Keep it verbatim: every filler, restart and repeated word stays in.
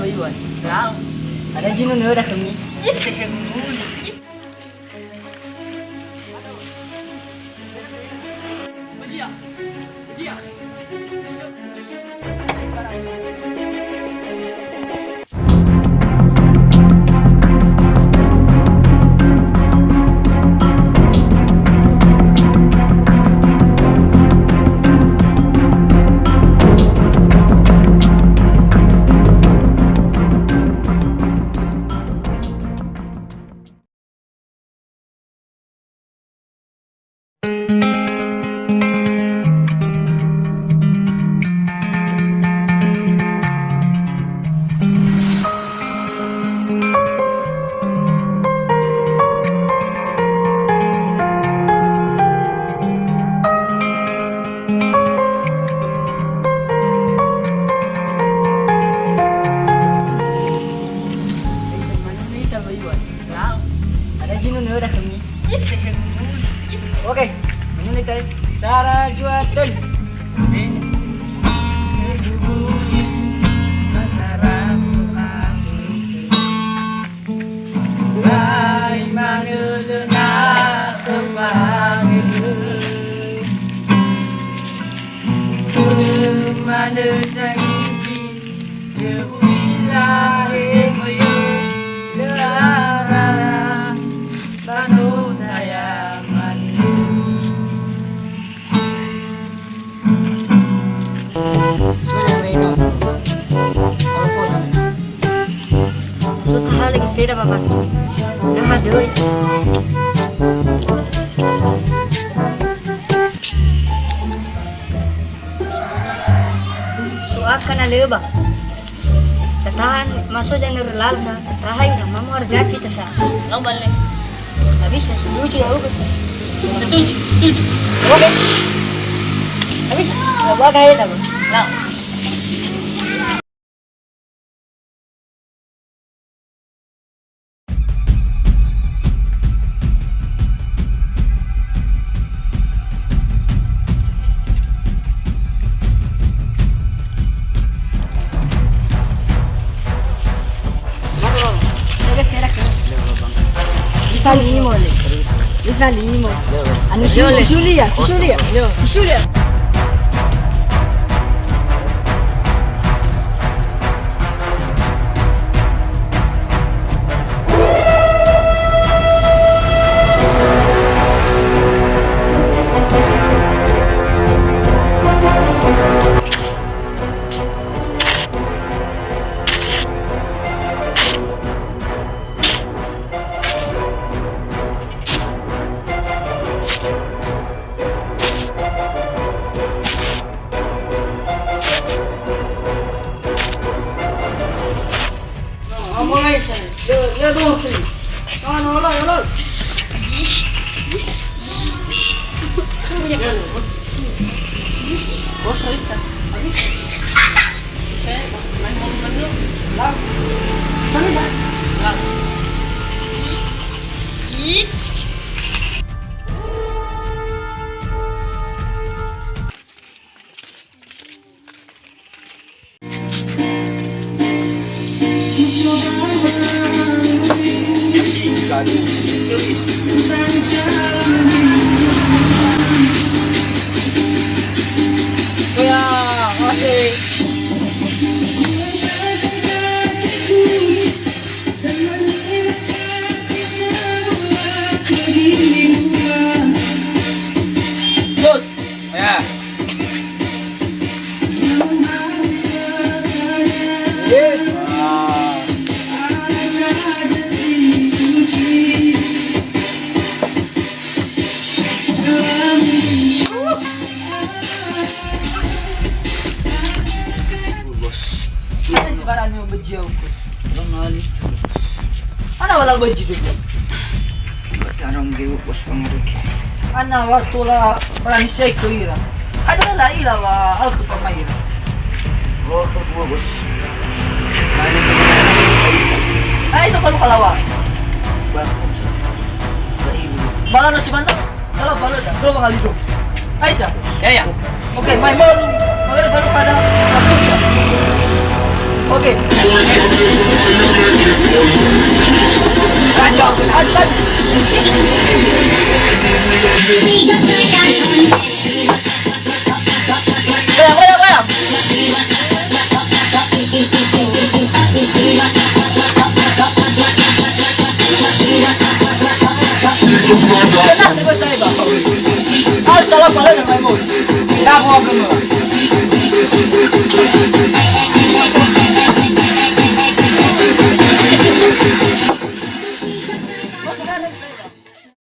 Iwan. Lau. Ada jinun udah kami. Ada jinun udah kami. Oke, menunai tadi. Sara jua telu. So taha lagi feda ba matu. Lö hadöi. So akana lö ba. Tatahan masuk janur lalsa, tatahan ira mamu arzaki tasa. Lau balik. Habis, setuju ya, Ugo? Setuju, setuju. Oke. Habis, mau buat kayak apa? Lau. Kita limo le. Kita limo. Anu suli, suli ya, suli ya. Suli ya. Terus. Ya. Bos. Mana jebaran yang bejauh? Belum lali. Ana wala beji dulu. Tarong geu bos pangaruki. Ana waktu la perang saya ke ira. Ada la ila wa aku pemain. Oh, kedua bos. Ai so kalau kalawa. Baru. Baru. Bala no si mana? Kalau bala dah, dua kali dua. Aisyah. Ya, ya. Oke, mai malu. Malu baru pada. Oke. Lanjut, lanjut. Goyang, goyang, goyang. Tenang, tenang, saya, Bang. Harus dalam kepala dan main ball. Tidak mau kena.